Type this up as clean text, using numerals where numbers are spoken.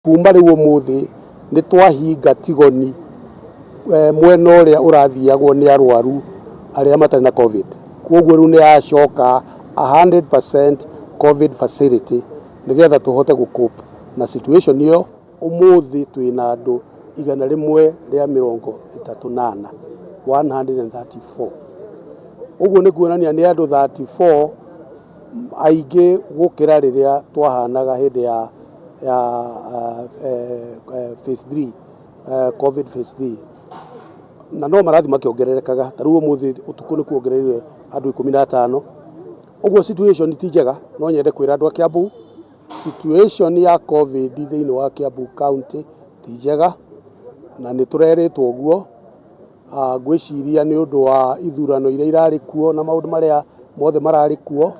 Kuma rĩu ũmũthĩ nĩ twahinga Tigoni mwena ũrĩa ũrathiagwo nĩ arwaru arĩa matarĩ na Covid. Koguo rĩu nĩ yacoka 100% Covid facility nĩgetha tũhote gũ cope na situation ĩyo. Ũmũthĩ twĩna andũ 134, 134. Ũguo nĩ kuonania nĩ andũ 34 aingĩ gũkĩra rĩrĩa twahanaga hĩndĩ ya phase 3, Covid phase 3, na no marathiĩ makĩongererekaga. Ta rĩu ũmũthĩ ũtukũ nĩ kuongereire andũ 15. Ũguo situation ti njega. No nyende kwĩra andũ a Kiambu, situation ya Covid thĩinĩ wa Kiambu County ti njega, na nĩ tũrerĩtwo ũguo. Ngwĩciria nĩ ũndũ wa ithurano iria irarĩ kuo na maũndũ marĩa mothe mararĩ kuo.